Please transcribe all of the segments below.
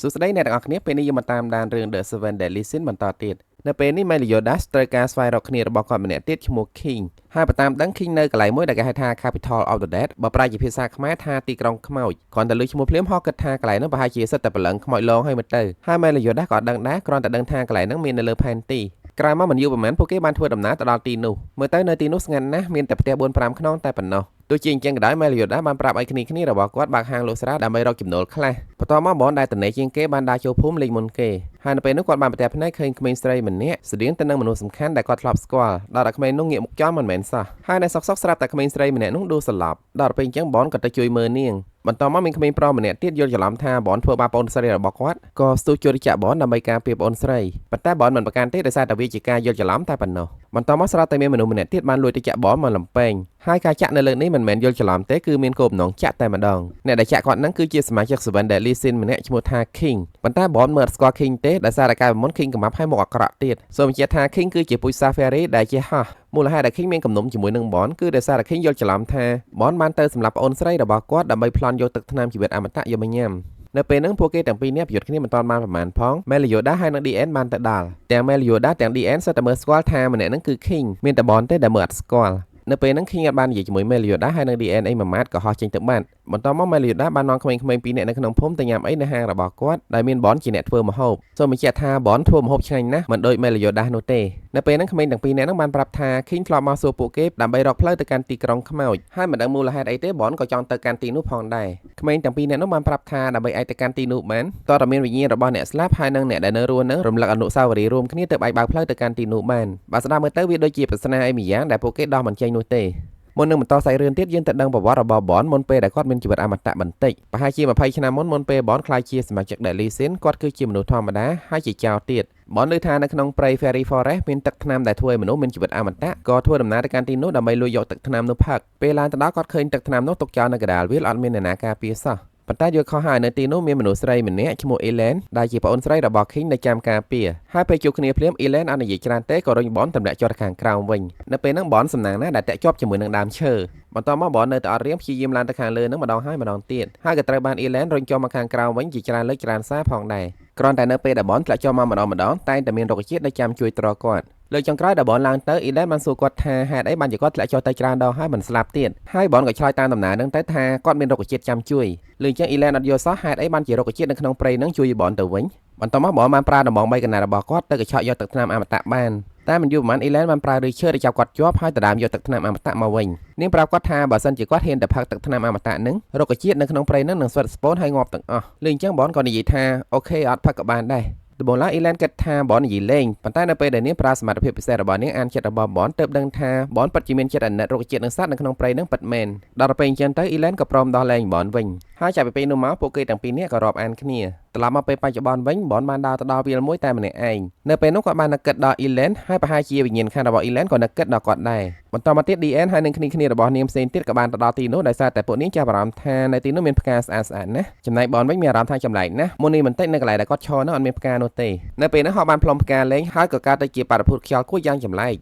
សួស្តីអ្នកទាំងអស់គ្នាពេលនេះយើងមកតាមដានរឿង The Seven Deadly Sins បន្តទៀតនៅពេលនេះ Meliodas ត្រូវការស្វែងរកគ្នារបស់គាត់ម្នាក់ទៀតឈ្មោះ King ហើយបើតាមដឹង King នៅកន្លែងមួយដែលគេហៅថា Capital of the Dead បើប្រែជាភាសាខ្មែរថាទីក្រុងខ្មោចគ្រាន់តែឮឈ្មោះភ្លាមហោះគិតថាកន្លែងហ្នឹងប្រហែលជាសិតតែព្រលឹងខ្មោចលងហើយមើលទៅហើយ Meliodas ក៏អត់ដឹងដែរគ្រាន់តែដឹងថាកន្លែងហ្នឹងមាននៅលើផែនទីក្រោយមកមិនយូរប្រហែលពួកគេបានធ្វើដំណើរទៅដល់ទីនោះមើលទៅនៅទីនោះស្ងាត់ណាស់មានតែផ្ទះ4 5ខ្នងតែប៉ុណ្ណោះទោះជាអញ្ចឹងក៏ដោយ Meliodas បានប្រាប់ឲ្យគ្នាគ្នារបស់គាត់បើកហាងលក់ស្រាដើម្បីរកចំណូលខ្លះបន្ទាប់មកបនដែលតនេជាងគេបានដើរចូលភូមិលេងមុនគេហើយនៅពេលនោះគាត់បានប្រទះភ្នែកឃើញក្មេងស្រីម្នាក់ស្តៀងទៅនឹងមនុស្សសំខាន់ដែលគាត់ធ្លាប់ស្គាល់ដល់តែក្មេងនោះងាកមុខចំមិនមែនសោះហើយនៅសុកសុកស្រាប់តែក្មេងស្រីម្នាក់នោះដួលសន្លប់ដល់ពេលអញ្ចឹងបនក៏ទៅជួយមើលនាងបន្ទាប់មកមានក្មេងប្រុសម្នាក់ទៀតយល់ច្រឡំថាបនធ្វើបាបប្អូនស្រីរបស់គាត់ក៏ស្ទុះជួយចាក់បនដើម្បីការពារប្អូនស្រីប៉ុន្តែបនមិនប្រកាន់ទេដោយសារតែវាជាការយល់ច្រឡំតែប៉ុណ្ណោះបន្ទាប់មកស្រាប់តែមានមនុស្សម្នាក់ទៀតបានលួចទៅចាក់បនមកលំពែងហើយការចាក់នៅលើកនេះមិនមែនយល់ច្រឡំទេគឺមានគោលបំណងចាក់តែម្ដងអ្នកដែលចាក់គាត់ហ្នឹងគឺជាសមាជិក Seven Deadly Sin ម្នាក់ឈ្មោះថា King ប៉ុន្តែបនមើលអត់ស្គាល់ King ទេដោយសារតែកាលពីមុន King កំាប់ឲ្យមុខអាក្រក់ទៀតសូមបញ្ជាក់ថា King គឺជាពូជសាសន៍ Fairy ដែលជាហោះមូលហេតុដែល King មានគំនុំជាមួយនឹងបនគឺដោយសារតែ King យល់ច្រឡំថាបនបានទៅសម្លាប់ប្អូនស្រីរបស់គាត់ដើម្បីប្លន់យកទឹកថ្នាំជីវិតអមតៈយកមកញ៉ាំនៅពេលហ្នឹងពួកគេទាំងពីរនាក់ប្រយុទ្ធគ្នាមិនទាន់បានប្រមាណផង Meliodas ហើយនិង DN បានទៅដល់ទាំង Meliodas ទាំង DN សុទ្ធតែមើលស្គាល់ថាម្នាក់ហ្នឹងគឺ King មានតែបនទេដែលមើលអត់ស្គាល់នៅពេលហ្នឹង King អត់បាននិយាយជាមួយ Meliodas ហើយនិង DN អីមួយម៉ាត់ក៏ហោះចេញទៅបាត់បន្ទាប់មក Meliodas បាននាំក្មេងៗពីរនាក់នៅក្នុងភូមិទៅញ៉ាំអីនៅហាងរបស់គាត់ដែលមានបនជាអ្នកធ្វើម្ហូបសូមបញ្ជាក់ថាបនធ្វើម្ហូបឆ្ងាញ់ណាស់មិនដូច Meliodas នោះទេនៅពេលហ្នឹងក្មេងទាំងពីរនាក់ហ្នឹងបានប្រាប់ថា King ធ្លាប់មកសួរពួកគេដើម្បីរកផ្លូវទៅកាន់ទីក្រុងខ្មោចហើយមិនដឹងមូលហេតុអីទេបនក៏ចង់ទៅកាន់ទីនោះផងដែរក្មេងទាំងពីរនាក់នោះបានប្រាប់ថាដើម្បីអាចទៅកាន់ទីនោះបានតើតែមានវិញ្ញាណរបស់អ្នកស្លាប់ហើយនិងអ្នកដែលនៅរស់នឹងរំលឹកអនុស្សាវរីយ៍រួមគ្នាទើបអាចបើកផ្លូវទៅកាន់ទីនោះបានបើស្ដាប់មើលទៅវាដូចជាប្រស្នាអីម្យ៉ាងដែលពួកគេដោះមិនចេញនោះទេមុននឹងបន្តសាច់រឿងទៀតយើងទៅដឹងប្រវត្តិរបស់បនមុនពេលដែលគាត់មានជីវិតអមតៈបន្តិចប្រហែលជា20ឆ្នាំមុនមុនពេលបនក្លាយជាសមាជិក Deadly Sin គាត់គឺជាមនុស្សធម្មតាហើយជាចោរទៀតបនឮថានៅក្នុងព្រៃ Fairy Forest មានទឹកថ្នាំដែលធ្វើឲ្យមនុស្សមានជីវិតអមតៈក៏ធ្វើដំណើរទៅកាន់ទីនោះដើម្បីលួចយកទឹកថ្នាំនោះផឹកពេលឡើងទៅដល់គាត់ឃើញទឹកថ្នាំនោះទុកចោលនៅកណ្ដាលវាលអត់មានអ្នកណាការពារសោះប៉ុន្តែយល់ខុសហើយនៅទីនោះមានមនុស្សស្រីម្នាក់ឈ្មោះអេឡែនដែលជាប្អូនស្រីរបស់ King នៅចាំការពារហើយពេលជួបគ្នាភ្លាមអេឡែនអត់និយាយច្រើនទេក៏រុញបនទម្លាក់ចុះទៅខាងក្រោមវិញនៅពេលហ្នឹងបនសំណាងណាស់ដែលតាក់ជាប់ជាមួយនឹងដើមឈើបន្ទាប់មកបននៅតែអត់រៀងព្យាយាមឡើងទៅខាងលើហ្នឹងម្ដងហើយម្ដងទៀតហើយក៏ត្រូវបានអេឡែនរុញចុះមកខាងក្រោមវិញជាច្រើនលើកច្រើនសារផងដែរគ្រាន់តែនៅពេលដែលបនធ្លាក់ចុះមកម្ដងម្ដងតែងតែមានរុក្ខជាតិនៅចាំជួយទ្រគាត់លើកចុងក្រោយដែលបនឡើងទៅអ៊ីឡែនបានសួរគាត់ថាហេតុអីបានជាគាត់ធ្លាក់ចុះទៅច្រើនដងហើយមិនស្លាប់ទៀតហើយបនក៏ឆ្លើយតាមដំណើរហ្នឹងទៅថាគាត់មានរុក្ខជាតិចាំជួយលើអញ្ចឹងអ៊ីឡែនអត់យល់សោះហេតុអីបានជារុក្ខជាតិនៅក្នុងព្រៃហ្នឹងជួយបនទៅវិញបន្ទាប់មកបនបានប្រើដំបងបីកណារបស់គាត់ទៅកញ្ឆក់យកទឹកថ្នាំអមតៈបានតែមិនយូរប៉ុន្មានអ៊ីឡែនបានប្រើឫសឈើទៅចាប់គាត់ជាប់ហើយដណ្ដើមយកទឹកថ្នាំអមតៈមកវិញនាងប្រាប់គាត់ថាបើសិនជាគាត់ហ៊ានទៅផឹកទឹកថ្នាំអមតៈហ្នឹងរុក្ខជាតិនៅក្នុងព្រៃហ្នឹងនឹងស្វិតស្ពូនហើយងាប់ទាំងអស់លើអញ្ចឹងបនក៏និយាយថាOK អត់ផឹកក៏បានដែរដំបូងឡើយអ៊ីឡែនគិតថាបននិយាយលេងប៉ុន្តែនៅពេលដែលនាងប្រើសមត្ថភាពពិសេសរបស់នាងអានចិត្តរបស់បនទើបដឹងថាបនពិតជាមានចិត្តអាណិតរុក្ខជាតិនិងសត្វនៅក្នុងព្រៃហ្នឹងពិតមែនដល់ទៅពេលអញ្ចឹងទៅអ៊ីឡែនក៏ព្រមដោះលែងបនវិញហើយចាប់ពីពេលនោះមកពួកគេទាំងពីរនាក់ក៏រាប់អានគ្នាត្រឡប់មកពេលបច្ចុប្បន្នវិញបនបានដើរទៅដល់វាលមួយតែម្នាក់ឯងនៅពេលនោះគាត់បាននឹកគិតដល់អ៊ីឡែនហើយប្រហែលជាវិញ្ញាណក្ខន្ធរបស់អ៊ីឡែនក៏នឹកគិតដល់គាត់ដែរបន្តមកទៀត DN ហើយនឹងគ្នាគ្នារបស់នាងផ្សេងទៀតក៏បានទៅដល់ទីនោះដោយសារតែពួកនាងចាប់អារម្មណ៍ថានៅទីនោះមានផ្កាស្អាតស្អាតណាស់ចំណែកបនវិញមានអារម្មណ៍ថាចម្លែកណាស់មុននេះបន្តិចនៅកន្លែងដែលគាត់ឈរនោះអត់មានផ្កានោះទេនៅពេលនោះគាត់បានផ្លុំផ្កាលេងហើយក៏កើតទៅជាបាតុភូតខ្យល់គួចយ៉ាងចម្លែក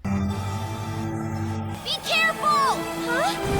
Be careful! Huh?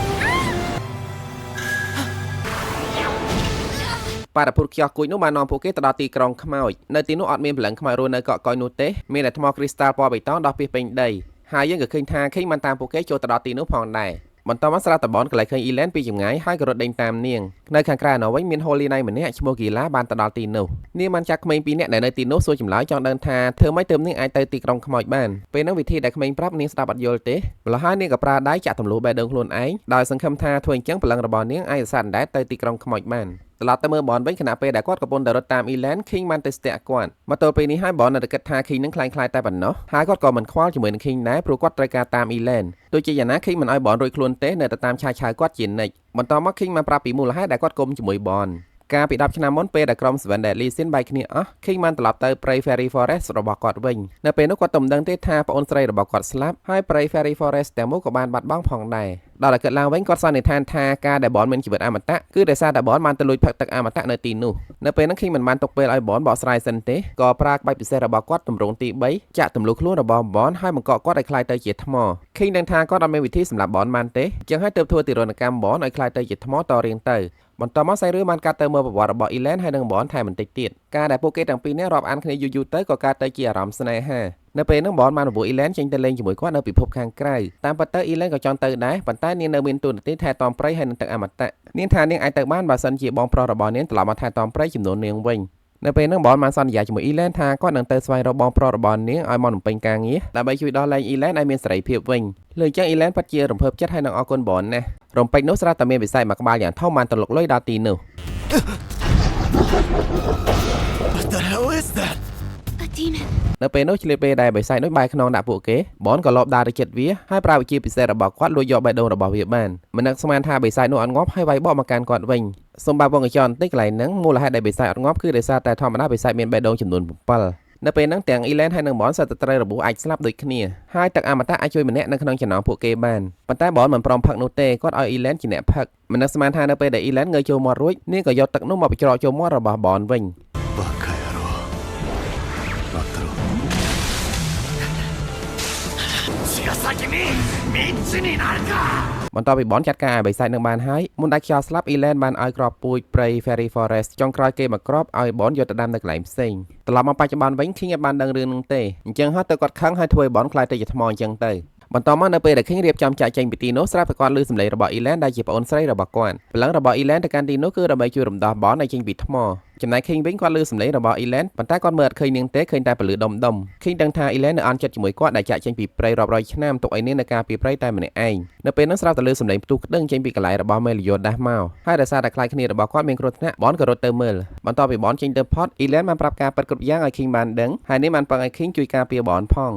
បាតុភូតខ្យល់គួចនោះបាននាំពួកគេទៅដល់ទីក្រុងខ្មោចនៅទីនោះអត់មានព្រលឹងខ្មោចរស់នៅកក់កុយនោះទេមានតែថ្មគ្រីស្តាល់ពណ៌បៃតងដោះពីពេញដីហើយយើងក៏ឃើញថា King បានតាមពួកគេចូលទៅដល់ទីនោះផងដែរបន្តមកស្រាប់តបនកន្លែងឃើញអ៊ីឡែនពីចម្ងាយហើយក៏រត់ដេញតាមនាងនៅខាងក្រៅនោះវិញមាន Holy Knight ម្នាក់ឈ្មោះគីឡាបានទៅដល់ទីនោះនាងបានចាប់ក្មេងពីរនាក់ដែលនៅទីនោះសួរចម្លើយចង់ដឹងថាធ្វើម៉េចទើបនាងអាចទៅទីក្រុងខ្មោចបានពេលហ្នឹងវិធីដែលក្មេងប្រាប់នាងស្ដាប់អត់យល់ទេម្ល៉េះហើយនាងក៏ប្រើដៃចាក់ទម្លុះបេះដូងខ្លួនឯងដោយសង្ឃឹមថាធ្វើអញ្ចឹងព្រលឹងរបស់នាងអាចសន្តែទៅទីក្រុងខ្មោចបានត្រឡប់ទៅមើលបនវិញខណៈពេលដែលគាត់កំពុងតែរត់តាមអ៊ីឡែន King បានទៅស្ទាក់គាត់មកទល់ពេលនេះហើយបននៅតែគិតថា King នឹងក្លែងក្លាយតែប៉ុណ្ណោះហើយគាត់ក៏មិនខ្វល់ជាមួយនឹង King ដែរព្រោះគាត់ត្រូវការតាមអ៊ីឡែនទោះជាយ៉ាងណា King មិនឲ្យបនរួចខ្លួនទេនៅតែតាមឆាយឆាវគាត់ជានិច្ចបន្តមក King បានប្រាប់ពីមូលហេតុដែលគាត់គុំជាមួយបនកាលពី10ឆ្នាំមុនពេលដែលក្រុម Seven Deadly Sin បែកគ្នាអស់ King បានត្រឡប់ទៅព្រៃ Fairy Forest របស់គាត់វិញនៅពេលនោះគាត់ទំដឹងទេថាប្អូនស្រីរបស់គាត់ស្លាប់ហើយព្រៃ Fairy Forest ទាំងមូលក៏បានបាត់បង់ផងដែរដល់តែគិតឡើងវិញគាត់សន្និដ្ឋានថាការដែលបនមានជីវិតអមតៈគឺដោយសារតែបនបានទៅលួចផឹកទឹកអមតៈនៅទីនោះនៅពេលហ្នឹង King មិនបានទុកពេលឲ្យបនបកស្រាយសិនទេក៏ប្រើក្បាច់ពិសេសរបស់គាត់ទម្រង់ទី3ចាក់ទម្លុះខ្លួនរបស់បនហើយបង្កកគាត់ឲ្យក្លាយទៅជាថ្ម King ដឹងថាគាត់អត់មានវិធីសម្រាប់បនបានទេអញ្ចឹងហើយទើបធ្វើទារុណកម្មបនឲ្យក្លាយទៅជាថ្មតរៀងទៅ បន្ទាប់មកសាច់រឿងបានកាត់ទៅមើលប្រវត្តិរបស់ Elaine ហើយនិង Bond ថែមបន្តិចទៀតការដែលពួកគេទាំងពីរនាក់រាប់អានគ្នាយូរៗទៅក៏កើតទៅជាអារម្មណ៍ស្នេហានៅពេលហ្នឹង Bond បានបបួល Elaine ចេញទៅលេងជាមួយគាត់នៅពិភពខាងក្រៅតាមពិតទៅ Elaine ក៏ចង់ទៅដែរប៉ុន្តែនាងនៅមានតួនាទីថែទាំព្រៃហើយនិងទឹកអមតៈនាងថានាងអាចទៅបានបើសិនជាបងប្រុសរបស់នាងត្រឡប់មកថែទាំព្រៃចំនួននាងវិញនៅពេលហ្នឹងបនបានសន្យាជាមួយអ៊ីឡែនថាគាត់នឹងទៅស្វែងរកបងប្រុសរបស់នាងឲ្យមកបំពេញការងារដើម្បីជួយដោះលែងអ៊ីឡែនឲ្យមានសេរីភាពវិញលើអញ្ចឹងអ៊ីឡែនពិតជារំភើបចិត្តហើយនឹងអរគុណបនណាស់រំពេចនោះស្រាប់តែមានវិស័យមួយក្បាលយ៉ាងធំបានទលុកលុយដល់ទីនោះ What the hell is that? A demon. នៅពេលនោះឆ្លៀតពេលដែលបិសាចនោះបែរខ្នងដាក់ពួកគេបនក៏លបដើរទៅជិតវាហើយប្រើវិជាពិសេសរបស់គាត់លួចយកបេះដូងរបស់វាបានមិននឹកស្មានថាបិសាចនោះអត់ងាប់ហើយវាយបកមកកាន់គាត់វិញសូមបើកវងកញ្ចក់បន្តិចកន្លែងហ្នឹងមូលហេតុដែលបិសាចអត់ងាប់គឺដោយសារតែធម្មតាបិសាចមានបេះដូងចំនួន7នៅពេលហ្នឹងទាំងអ៊ីឡែនហើយនិងបនសុទ្ធតែត្រូវរបួសអាចស្លាប់ដូចគ្នាហើយទឹកអមតៈអាចជួយម្នាក់នៅក្នុងចំណោមពួកគេបានប៉ុន្តែបនមិនព្រមផឹកនោះទេគាត់ឲ្យអ៊ីឡែនជាអ្នកផឹកមិននឹកស្មានថានៅពេលដែលអ៊ីឡែនងើយចូលមាត់រួចនាងក៏យកទឹកនោះមកបញ្ច្រកចូលមាត់របស់បនវិញ バカ野郎待ってろ血が先に三つになるか。 បន្ទាប់ពីបនចាត់ការឲ្យបិសាចនឹងបានហើយមុនដាច់ខ្យល់ស្លាប់អ៊ីឡែនបានឲ្យគ្រាប់ពូជព្រៃ Fairy Forest ចុងក្រោយគេមកគ្រាប់ឲ្យបនយកទៅដាំនៅកន្លែងផ្សេងត្រឡប់មកបច្ចុប្បន្នវិញ King ឲ្យបានដឹងរឿងនឹងទេអញ្ចឹងហើយទៅគាត់ខឹងហើយធ្វើឲ្យបនក្លាយទៅជាថ្មអញ្ចឹងទៅបន្តមកនៅពេលដែល King រៀបចំចាកចេញពីទីនោះស្រាប់តែគាត់ឮសំឡេងរបស់ Elaine ដែលជាប្អូនស្រីរបស់គាត់ព្រលឹងរបស់ Elaine ទៅកាន់ទីនោះគឺដើម្បីជួយរំដោះបនឲ្យចេញពីថ្មចំណែក King វិញគាត់ឮសំឡេងរបស់ Elaine ប៉ុន្តែគាត់មើលអត់ឃើញនាងទេឃើញតែពន្លឺដុំដុំ King ដឹងថា Elaine នៅអន់ចិត្តជាមួយគាត់ដែលចាកចេញពីព្រៃរាប់រយឆ្នាំទុកឲ្យនាងនៅការពីព្រៃតែម្នាក់ឯងនៅពេលនោះស្រាប់តែឮសំឡេងផ្ទុះក្តឹងចេញពីកន្លែងរបស់ Meliodas មកហើយដោយសារតែខ្លាចគ្នារបស់គាត់មានគ្រោះថ្នាក់បនក៏រត់ទៅមើលបន្ទាប់ពីបនចេញទៅផុត Elaine បានប្រាប់ការពិតគ្រប់យ៉ាងឲ្យ King បានដឹងហើយនេះបានពឹងឲ្យ King ជួយការពារបនផ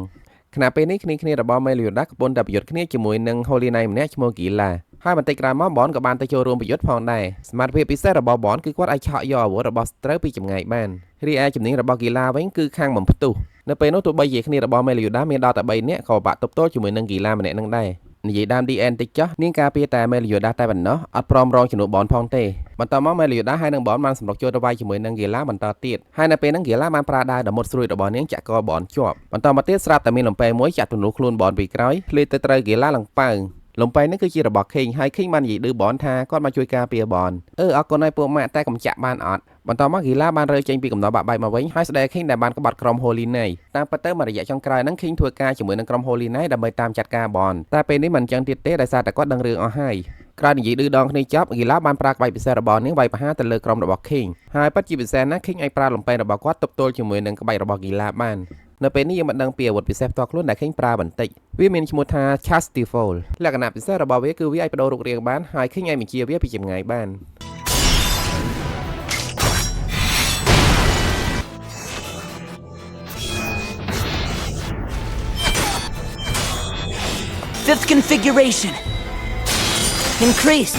ងខណៈពេលនេះគ្នាគ្នារបស់ Meliodas កំពុងតែប្រយុទ្ធគ្នាជាមួយនឹង Holy Knight ម្នាក់ឈ្មោះ Gila ហើយបន្តិចក្រោយមកបនក៏បានទៅចូលរួមប្រយុទ្ធផងដែរសមត្ថភាពពិសេសរបស់បនគឺគាត់អាចឆក់យកអាវុធរបស់សត្រូវពីចម្ងាយបានរីឯជំនាញរបស់ Gila វិញគឺខាងបំផ្ទុះនៅពេលនោះទោះបីជាគ្នារបស់ Meliodas មានដល់តែ3នាក់ក៏បាក់ទប់ទល់ជាមួយនឹង Gila ម្នាក់នឹងដែរនិយាយដើម DN តិចចុះនាងការពារតែ Meliodas តែប៉ុណ្ណោះអត់ព្រមរងជំនួសបនផងទេបន្តមក Meliodas ហើយនឹងបនបានសម្រុកចូលទៅវាយជាមួយនឹង Gila បន្តទៀតហើយនៅពេលហ្នឹង Gila បានប្រើដាវដ៏មុតស្រួយរបស់នាងចាក់កបនជាប់បន្តមកទៀតស្រាប់តែមានលំពែមួយចាក់ទម្លុះខ្លួនបនពីក្រោយភ្លេចទៅត្រូវ Gila ឡើងប៉ើងលំពែនេះគឺជារបស់ King ហើយ King បាននិយាយឌឺបនថាគាត់មកជួយការពារបនអឺអរគុណហើយពួកម៉ាក់តែកុំចាក់បានអត់បន្តមក Gila បានរើចេញពីកំណត់បាក់បែកមកវិញហើយស្ដី King ដែលបានក្បត់ក្រុម Holy Knight តាមពិតទៅមួយរយៈចុងក្រោយហ្នឹង King ធ្វើការជាមួយនឹងក្រុម Holy Knight ដើម្បីតាមចាត់ការបនតែពេលនេះមិនអញ្ចឹងទៀតទេដោយសារតែគាត់ដឹងរឿងអស់ហើយក្រោយនិយាយឌឺដងគ្នាចប់ Gila បានប្រើក្បាច់ពិសេសរបស់នាងវាយប្រហារទៅលើក្រុមរបស់ King ហើយពិតជាពិសេសណាស់ King អាចប្រើលំពែងរបស់គាត់ទប់ទល់ជាមួយនឹងក្បាច់របស់ Gila បាននៅពេលនេះយើងមិនដឹងពីអាវុធពិសេសផ្ទាល់ខ្លួនដែល King ប្រើបន្តិចវាមានឈ្មោះថា Chastiefol លក្ខណៈពិសេសរបស់វាគឺវាអាចបដូររូបរាងបានហើយ King អាចបញ្ជាវាពីចម្ងាយបាន Fifth configuration. Increase.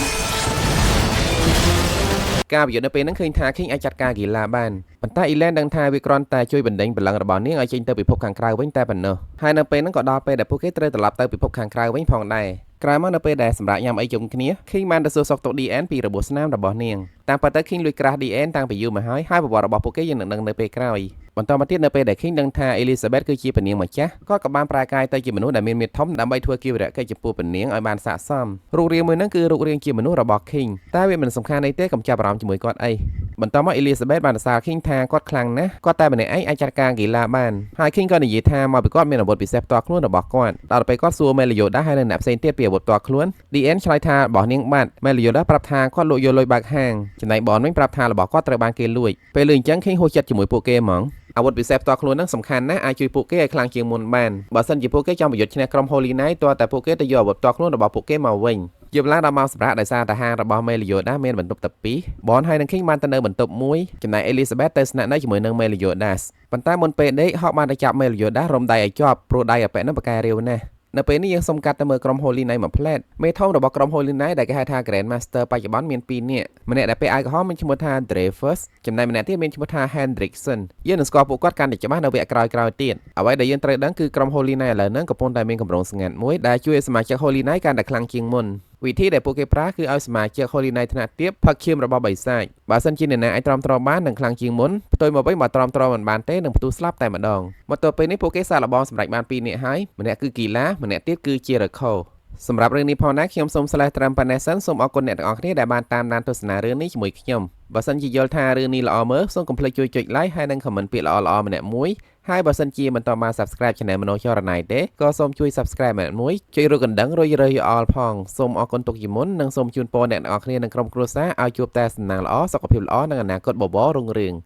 ការប្រយុទ្ធនៅពេលហ្នឹងឃើញថា King អាចចាត់ការ Gila បានប៉ុន្តែ Elaine ដឹងថាវាគ្រាន់តែជួយបណ្ដេញព្រលឹងរបស់នាងឲ្យចេញទៅពិភពខាងក្រៅវិញតែប៉ុណ្ណោះហើយនៅពេលហ្នឹងក៏ដល់ពេលដែលពួកគេត្រូវត្រឡប់ទៅពិភពខាងក្រៅវិញផងដែរក្រោយមកនៅពេលដែលសម្រាប់ញ៉ាំអីជុំគ្នា King បានទៅសួរសុខទុក្ខ DN ពីរបួសស្នាមរបស់នាងតាមពិតទៅ King លួចក្រាស់ DN តាំងពីយូរមកហើយហើយប្រវត្តិរបស់ពួកគេយើងនឹងដឹងនៅពេលក្រោយបន្តមកទៀតនៅពេលដែល King ដឹងថា Elizabeth គឺជាព្រះនាងម្ចាស់គាត់ក៏បានប្រែកាយទៅជាមនុស្សដែលមានមាឌធំដើម្បីធ្វើគាវរកិច្ចចំពោះព្រះនាងឲ្យបានស័ក្តិសមរូបរាងមួយហ្នឹងគឺរូបរាងជាមនុស្សរបស់ King តែវាមិនសំខាន់អីទេកុំចាប់អារម្មណ៍ជាមួយគាត់អីបន្តមក Elizabeth បានសរសើរ King ថាគាត់ខ្លាំងណាស់គាត់តែម្នាក់ឯងអាចចាត់ការ Gila បានហើយ King ក៏និយាយថាមកពីគាត់មានអាវុធពិសេសផ្ទាល់ខ្លួនរបស់គាត់ដល់ពេលគាត់សួរ Meliodas ហើយនិងអ្នកផ្សេងទៀតពីអាវុធផ្ទាល់ខ្លួន DN ឆ្លើយថារបស់នាងបាត់ Meliodas ប្រាប់ថាគាត់លក់យកលុយបើកហាងចំណែក Bond វិញប្រាប់ថារបស់គាត់ត្រូវបានគេលួចពេលលឺអញ្ចឹង King ហួសចិត្តជាមួយពួកគេហ្មងអាវុធពិសេសផ្ទាល់ខ្លួនហ្នឹងសំខាន់ណាស់អាចជួយពួកគេឲ្យខ្លាំងជាងមុនបានបើសិនជាពួកគេចង់ប្រយុទ្ធឈ្នះក្រុម Holy Knight ទាល់តែពួកគេទៅយកអាវុធផ្ទាល់ខ្លួនរបស់ពួកគេមកវិញយប់ឡើងដល់ម៉ោងសម្រាកដោយសារតែហាងរបស់ Meliodas មានបន្ទប់តែពីរបនហើយនិង King បានទៅនៅបន្ទប់មួយចំណែក Elizabeth ទៅស្នាក់នៅជាមួយនឹង Meliodas ប៉ុន្តែមុនពេលដេកហកបានទៅចាប់ Meliodas រុំដៃឲ្យជាប់ព្រោះដៃអាប៉ែនោះប៉កែរាវណាស់នៅពេលនេះយើងសុំកាត់ទៅមើលក្រុម Holy Knight មួយផ្លែតមេធំរបស់ក្រុម Holy Knight ដែលគេហៅថា Grand Master បច្ចុប្បន្នមាន2នាក់ម្នាក់ដែលពាក់អាវក្រហមមានឈ្មោះថា Dreyfus ចំណែកម្នាក់ទៀតមានឈ្មោះថា Hendrickson យើងនឹងស្គាល់ពួកគាត់កាន់តែច្បាស់នៅវគ្គក្រោយៗទៀតអ្វីដែលយើងត្រូវដឹងគឺក្រុម Holy Knight ឥឡូវហ្នឹងកំពុងតែមានគម្រោងស្ងាត់មួយដែលជួយឲ្យសមាជិក Holy Knight កាន់តែខ្លាំងជាងមុនវិធីដែលពួកគេប្រើគឺឲ្យសមាជិក Holy Knight ថ្នាក់ទាបផឹកឈាមរបស់បិសាចបើសិនជាអ្នកណាអាចទ្រាំទ្របាននឹងខ្លាំងជាងមុនផ្ទុយមកវិញបើទ្រាំទ្រមិនបានទេនឹងផ្ទុះស្លាប់តែម្ដងមកទល់ពេលនេះពួកគេសាកល្បងសម្រេចបាន2នាក់ហើយម្នាក់គឺគីឡាម្នាក់ទៀតគឺ Jericho។ សម្រាប់រឿងនេះផងដែរខ្ញុំសូម slash ត្រឹមប៉ុណ្ណេះសិនសូមអរគុណអ្នកទាំងអស់គ្នាដែលបានតាមដានទស្សនារឿងនេះជាមួយខ្ញុំបើសិនជាយល់ថារឿងនេះល្អមើលសូមកុំភ្លេចជួយចុច like ហើយនិង comment ពាក្យល្អៗម្នាក់មួយហើយបើសិនជាមិនតបាន subscribe Channel មនោចរណៃទេក៏សូមជួយ subscribe ម្នាក់មួយចុចរូបកណ្ដឹងរួចរើសយក all ផងសូមអរគុណទុកជាមុននិងសូមជូនពរអ្នកទាំងអស់គ្នានិងក្រុមគ្រួសារឲ្យជួបតែសំណាងល្អសុខភាពល្អនិងអនាគតបបររុងរឿង។